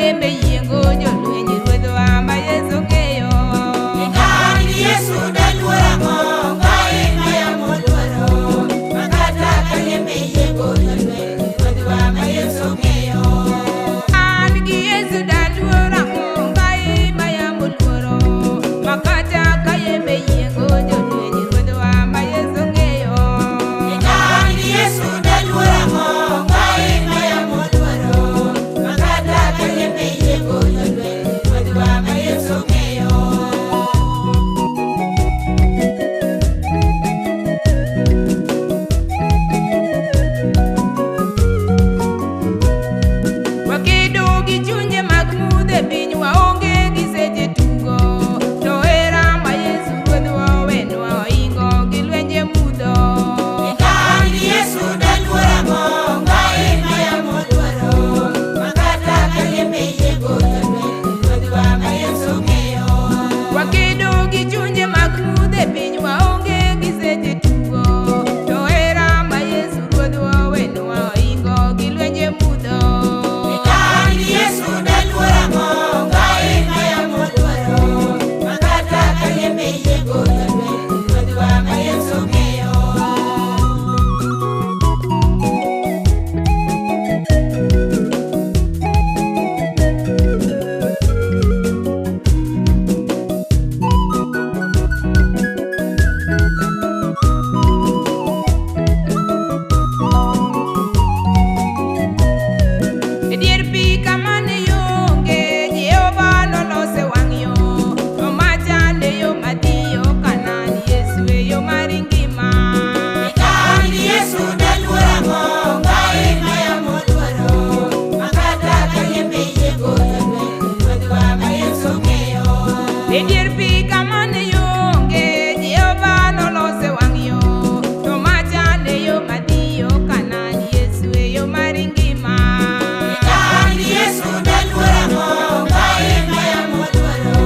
kayembe yiengo jolweny ruodhwa ma Yesu ng'eyo. An gi Yesu daluor ang'o? Ngai ma yamo dwaro. Makata kayembe yiengo jolweny ruodhwa ma Yesu ng'eyo. An gi Yesu daluor ang'o? Ngai ma yamo luoro. Makata kayembe yiengo jolweny ruodhwa ma Yesu ng'eyo. An gi Yesu daluor ang'o? Ngai ma yamo dwaro. Makata kayembe yiengo jolweny ruodhwa ma Yesu ng'eyo. Wakedo gi chunje mag mudho e piny waonge gi seche tugo. To hera ma Yesu ruodhwa owenwa ohingo gi lwenje mudho. An gi Yesu daluor ang'o? Ngai ma yamo dwaro. Makata kayembe yiengo jolweny ruodhwa ma Yesu ng'eyo. Wakedo gi chunje mag mudho e piny waonge gi seche tugo. To hera ma Yesu ruodhwa owenwa ohingo gi lwenje mudho. An gi Yesu daluor ang'o? Ngai ma yamo dwaro. Makata kayembe yiengo jolweny ruodhwa ma Yesu ng'eyo. E dier pi kama ne onge, Jehova nolose wang' yo. To macha ne yo madhiyo Kanaan, Yesu e yo mar ngima. An gi Yesu daluor ang'o? Ngai ma yamo dwaro. Makata kayembe yiengo jolweny ruodhwa ma Yesu ng'eyo. E dier pi kama ne onge, Jehova nolose wang' yo. To macha ne yo madhiyo Kanaan, Yesu e yo mar ngima. An gi Yesu daluor ang'o? Ngai ma yamo dwaro.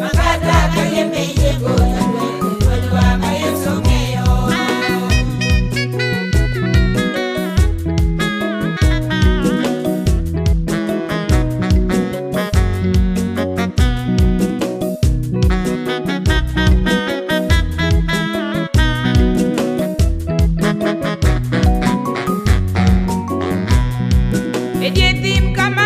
Makata kayembe yiengo jolweny ruodhwa ma Yesu ng'eyo. E dier thim kama